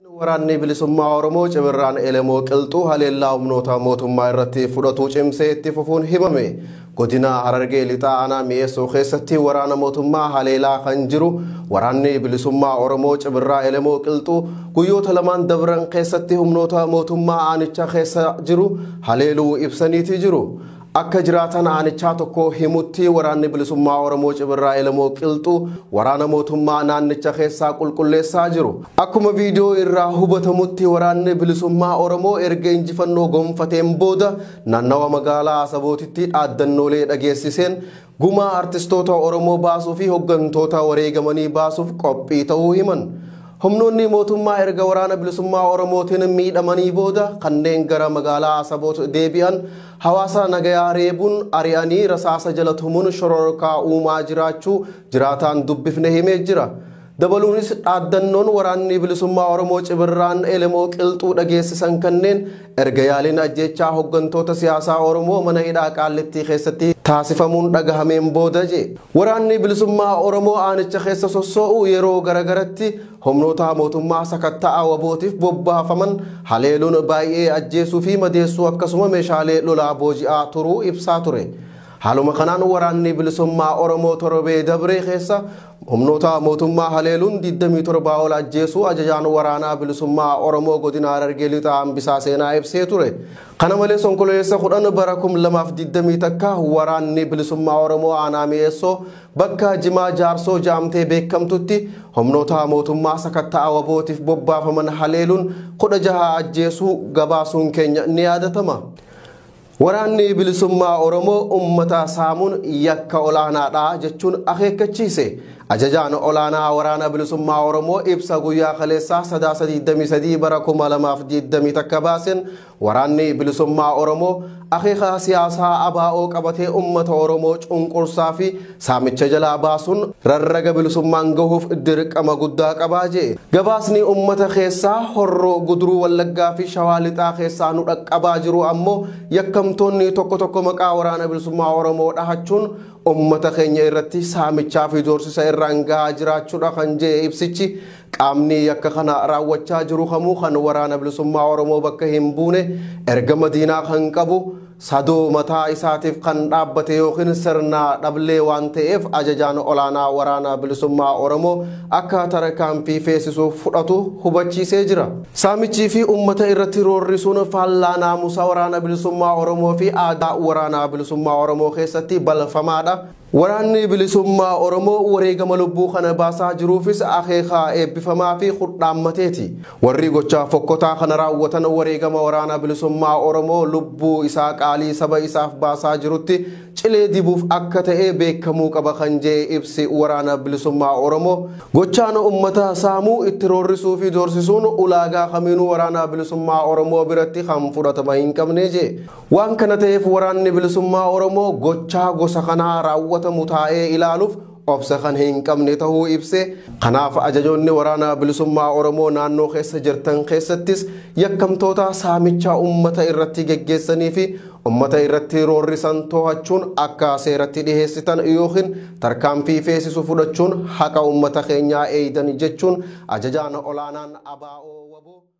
Waraanni bilisummaa Oromoo Cibirraan Elemoo Qilxuu haleellaa humnoota mootummaa irratti fudhatu cimsee itti fufuun himame. Godina Harargee Lixaa Aanaa Mi'eessoo keessatti waraana mootummaa haleelaa kan jiru waraanni bilisummaa Oromoo Cibirraa Elemoo Qilxuu guyyoota lamaan dabran keessatti humnoota mootummaa aanichaa keessa jiru haleeluu ibsaniiti jiru. Akka jiraatan aanichaa tokko himutti waraanni bilisummaa Oromoo Cibirraa Elemoo Qilxuu waraana mootummaa naannicha keessaa qulqulleessaa jiru. Akkuma viidiyoo irraa hubatamutti waraanni bilisummaa Oromoo erga injifannoo gonfateen booda naannawa magaalaa Asabootitti dhaaddannoolee dhageessiseen gumaa artistoota Oromoo baasuu fi hooggantoota wareegamanii baasuuf qophii ta'uu himan. Humnoonni mootummaa erga waraana bilisummaa Oromootiin miidhamanii booda kanneen gara magaalaa Asaboot deebi'an hawaasa nagayaa reebuun ari'anii rasaasa jala tumuun shororkaa uumaa jiraachuu jiraataan dubbifne himee jira. Dabaluunis dhaaddannoon waraanni bilisummaa Oromoo Cibirraan Elemoo Qilxuu dhageessisan kanneen erga yaaliin ajjeechaa hooggantoota siyaasaa Oromoo mana hidhaa Qaallittii keessatti taasifamuun dhagahameen booda jee. Waraanni bilisummaa Oromoo aanicha keessa sossoo'u yeroo garagaratti humnoota mootummaa sakatta'a wabootiif bobbaafaman haleeluun baay'ee ajjeesuu fi madeessuu akkasuma meeshaalee lolaa booji'aa turuu ibsaa ture. Haaluma kanaan waraanni bilisummaa Oromoo torbee dabree keessa humnoota mootummaa haleeluun 27 ol ajjeesuu ajajaan waraanaa bilisummaa Oromoo godina Harargee Lixaa Hambisaa Seenaa ibsee ture. Kana malees onkololeessa 10 bara 2021 waraanni bilisummaa Oromoo aanaa Mi'eessoo bakka Jimaa Jaarsoo jaamtee beekamtutti humnoota mootummaa sakatta'a wabootiif bobbaafaman haleeluun 16 ajjeesuu gabaasuun keenya ni yaadatama. Waraanni bilisummaa Oromoo uummata saamuun yakka olaanaadha jechuun akeekkachiise. Ajajaan olaanaa waraana bilisummaa Oromoo ibsa guyyaa kaleessaa 3/23 bara 2021 baaseen waraanni bilisummaa Oromoo akeeka siyaasaa ABO qabatee uummata Oromoo cunqursaa fi saamicha jalaa baasuun rarraga bilisummaan gahuuf dirqama guddaa qabaa jee. Gabaasni uummata keessaa Horroo Guduruu Wallaggaa fi Shawaa Lixaa keessaa nu dhaqqabaa jiru ammoo yakkamtoonni tokko tokko maqaa waraana bilisummaa Oromoo dhahachuun uummata keenya irratti saamichaa fi doorsisa irraan gahaa jiraachuudha kan jee ibsichi. Qaamni yakka kana raawwachaa jiru kamuu kan waraana bilisummaa Oromoo bakka hin buune erga madiinaa kan qabu sadoo mataa isaatiif kan dhaabbate yookiin sirna dhablee waan ta'eef ajajaan olaanaa waraana bilisummaa Oromoo akka tarkaanfii feesisuuf fudhatu hubachiisee jira. Saamichii fi uummata irratti roorrisuun faallaa naamusa waraana bilisummaa Oromoo fi aadaa waraana bilisummaa Oromoo keessatti balfamaadha. Waraanni bilisummaa Oromoo wareegama lubbuu kana baasaa jiruufis akeekaa eebbifamaa fi hudhaammateeti. Warri gochaa fokkotaa kana raawwatan wareegama waraana bilisummaa Oromoo lubbuu isaa qaalii saba isaaf baasaa jirutti cilee dibuuf akka ta'e beekamuu qaba kan jee ibsi waraana bilisummaa Oromoo. Gochaan uummata saamuu itti roorrisuu fi doorsisuun ulaagaa kamiinuu waraana bilisummaa Oromoo biratti kan fudhatama hin qabne jee. Waan kana ta'eef waraanni bilisummaa Oromoo gochaa gosa kanaa raawwata mutaa'ee ilaaluuf obsa kan hin qabne ta'uu ibse. Kanaaf ajajoonni waraana bilisummaa Oromoo naannoo keessa jirtan keessattis yakkamtoota saamichaa uummata irratti geggeessanii fi uummata irratti roorrisan to'achuun akka seeratti dhiheessitan yookiin tarkaanfii feesisu fudhachuun haqa uummata keenyaa eeydan jechuun ajajaan olaanaan ABO WBO.